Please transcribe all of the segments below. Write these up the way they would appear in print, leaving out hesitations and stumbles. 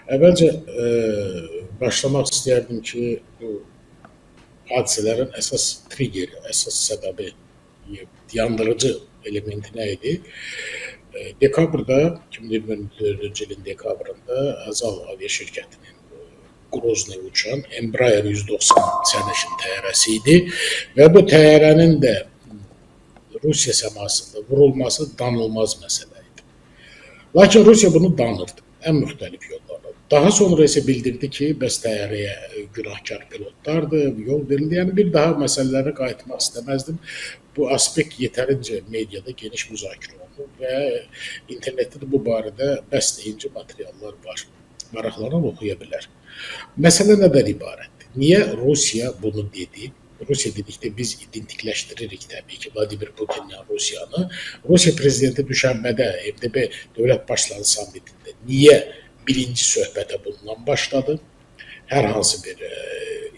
Əvvəlcə başlamaq istəyərdim ki, bu hadisələrin əsas triggeri, əsas səbəbi, yandırıcı elementi nə idi? Dekabrda, 2024-cü ilin dekabrında Azal aviaşirkətinin Qroznaya uçan Embraer 190 sərnişin təyyarəsi idi və bu təyyarənin də Rusiya səmasında vurulması danılmaz məsələ idi. Lakin Rusiya bunu danırdı ən müxtəlif yollarla. Daha sonra isə bildirdi ki, bəs təyyarəyə günahkar pilotlardır, yol verildi. Yəni bir daha məsələlərə qayıtmaq istəməzdim. Bu aspekt yetərincə mediada geniş müzakirə olunur və internetdə də bu barədə bəs deyincə materiallar var. Maraqlanan oxuya bilər. Məsələ nədən ibarətdir? Niyə Rusiya bunu dedi? Rusiya dedikdə biz identikləşdiririk təbii ki, Vladimir Putinlə Rusiyanı. Rusiya prezidenti Düşənbədə MDB dövlət başçıları sammitində niyə birinci söhbətə bundan başladı? Hər hansı bir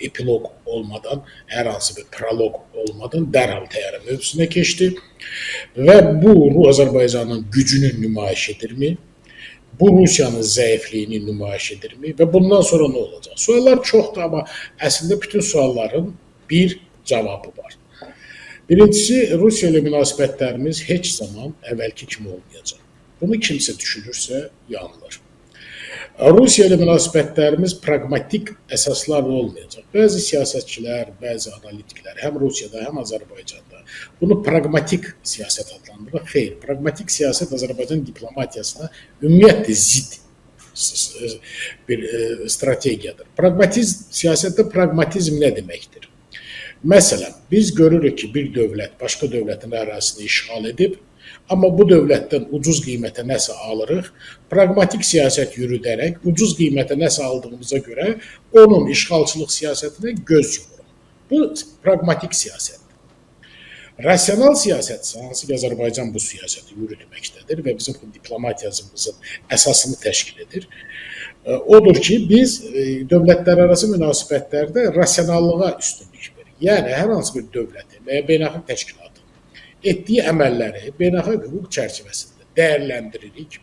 epilog olmadan, hər hansı bir prolog olmadan dərhal təyyarə mövzusuna keçdi. Və bu Azərbaycanın gücünü nümayiş edirmi? Bu Rusiyanın zəifliyini nümayiş edirmi? Və bundan sonra nə olacaq? Suallar çoxdur, amma əslində bütün sualların bir cavabı var. Birincisi, Rusiya ilə münasibətlərimiz heç zaman əvvəlki kimi olmayacaq. Bunu kimsə düşünürsə, yanılır. Rusiya ilə münasibətlərimiz praqmatik əsaslarla olmayacaq. Bəzi siyasətçilər, bəzi analitiklər həm Rusiyada, həm Azərbaycanda bunu praqmatik siyasət adlandırır. Xeyr, praqmatik siyasət Azərbaycan diplomatiyasına ümumiyyətlə zidd bir strategiyadır. Praqmatizm, siyasətdə praqmatizm nə deməkdir? Məsələn, biz görürük ki, bir dövlət başqa dövlətin ərazisini işğal edib, amma bu dövlətdən ucuz qiymətə nəsə alırıq, praqmatik siyasət yürüdərək ucuz qiymətə nəsə aldığımıza görə onun işğalçılıq siyasətinə göz yumuruq. Bu praqmatik siyasətdir. Rasional siyasət isə, hansı ki Azərbaycan bu siyasəti yürütməkdədir və bizim diplomatiyamızın əsasını təşkil edir. Odur ki, biz dövlətlərarası münasibətlərdə rasionallığa üstünlük veririk. Yəni hər hansı bir dövlətin və ya beynəlxalq təşkilatın etdiyi əməlləri beynəlxalq hüquq çərçivəsində dəyərləndiririk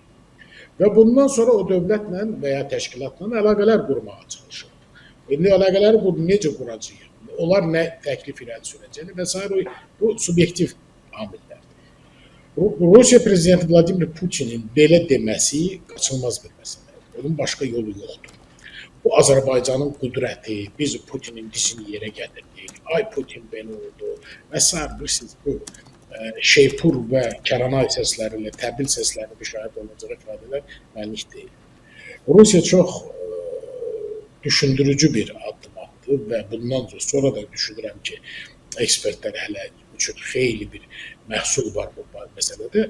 və bundan sonra o dövlətlə və ya təşkilatla əlaqələr qurmağa çalışırıq. İndi əlaqələri bu necə quracağıq? Onlar nə təklif irəli sürəcəklər və sair, bu subyektiv amillərdir. Rusiya prezidenti Vladimir Putinin belə deməsi qaçılmaz bir məsələdir. Onun başqa yolu yoxdur. Bu Azərbaycanın qüdrəti, biz Putinin dizini yerə gətirdik, ay Putin belə oldu və sair, bilirsiniz, bu şeypur və kəranay səsləri ilə, təbil səsləri müşahidə olunacaq ifadələr mənlik deyil. Rusiya çox düşündürücü bir addım atdı və bundan sonra da düşünürəm ki, ekspertlər hələ üçün xeyli bir məhsul var bu məsələdə.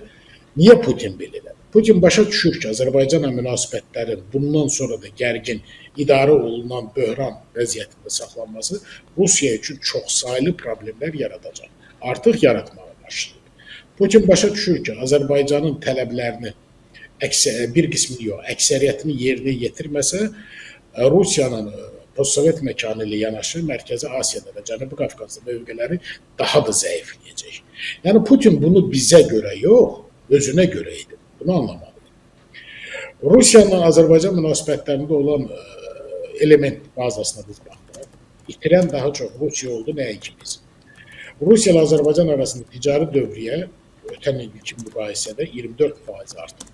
Niyə Putin belə elədi? Putin başa düşür ki, Azərbaycanla münasibətlərin bundan sonra da gərgin idarə olunan böhran vəziyyətində saxlanması Rusiya üçün çoxsaylı problemlər yaradacaq. Artıq yaratmağa başlayıb. Putin başa düşür ki, Azərbaycanın tələblərini bir qismini yox, əksəriyyətini yerinə yetirməsə, Rusiyanın postsovet məkanı ilə yanaşı Mərkəzi Asiyada və Cənubi Qafqazda mövqeləri daha da zəifləyəcək. Yəni Putin bunu bizə görə yox, özünə görə edib. Bunu anlamalıyıq. Rusiya ilə Azərbaycan münasibətlərində olan element bazasına biz baxdıq. İtirən daha çox Rusiya oldu, nəinki biz. Rusiya ilə Azərbaycan arasında ticari dövriyyə ötən ilki müqayisədə 24% artıb.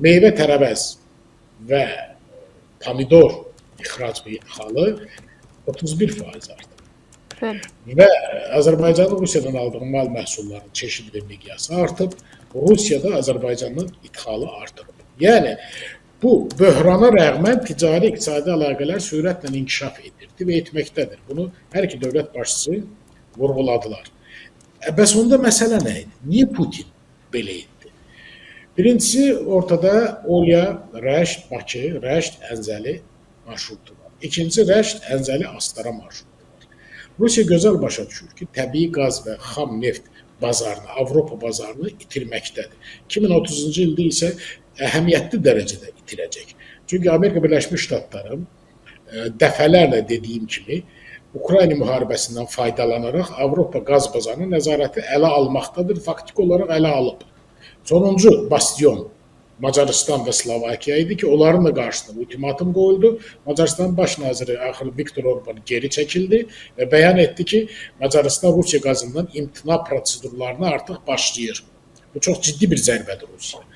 Meyvə tərəvəz və pomidor ixrac və idxalı 31% artıb. Bəli. Və Azərbaycanın Rusiyadan aldığı mal məhsullarının çeşidi və miqyası artıb. Rusiyada Azərbaycanın idxalı artırıb. Yəni bu böhrana rəğmən ticari iqtisadi əlaqələr sürətlə inkişaf edirdi və etməkdədir. Bunu hər iki dövlət başçısı vurğuladılar. Bəs onda məsələ nə idi? Niyə Putin belə etdi? Birincisi, ortada Olya, Rəşd, Bakı, Rəşd, Ənzəli marşrutu var. İkincisi, Rəşd, Ənzəli, Astara marşrutu var. Rusiya gözəl başa düşür ki, təbii qaz və xam neft bazarını, Avropa bazarını itirməkdədir. 2030-cu ildə isə əhəmiyyətli dərəcədə itirəcək. Çünki Amerika Birləşmiş Ştatları dəfələrlə dediyim kimi Ukrayna müharibəsindən faydalanaraq Avropa qaz bazarının nəzarəti ələ almaqdadır, faktiki olaraq ələ alıb. Sonuncu bastion Macaristan və Slovakiya idi ki, onların da qarşısına ultimatum qoyuldu. Macaristan baş naziri axır Viktor Orban geri çəkildi və bəyan etdi ki, Macaristan Rusiya qazından imtina prosedurlarına artıq başlayır. Bu çox ciddi bir zərbədir Rusiyaya.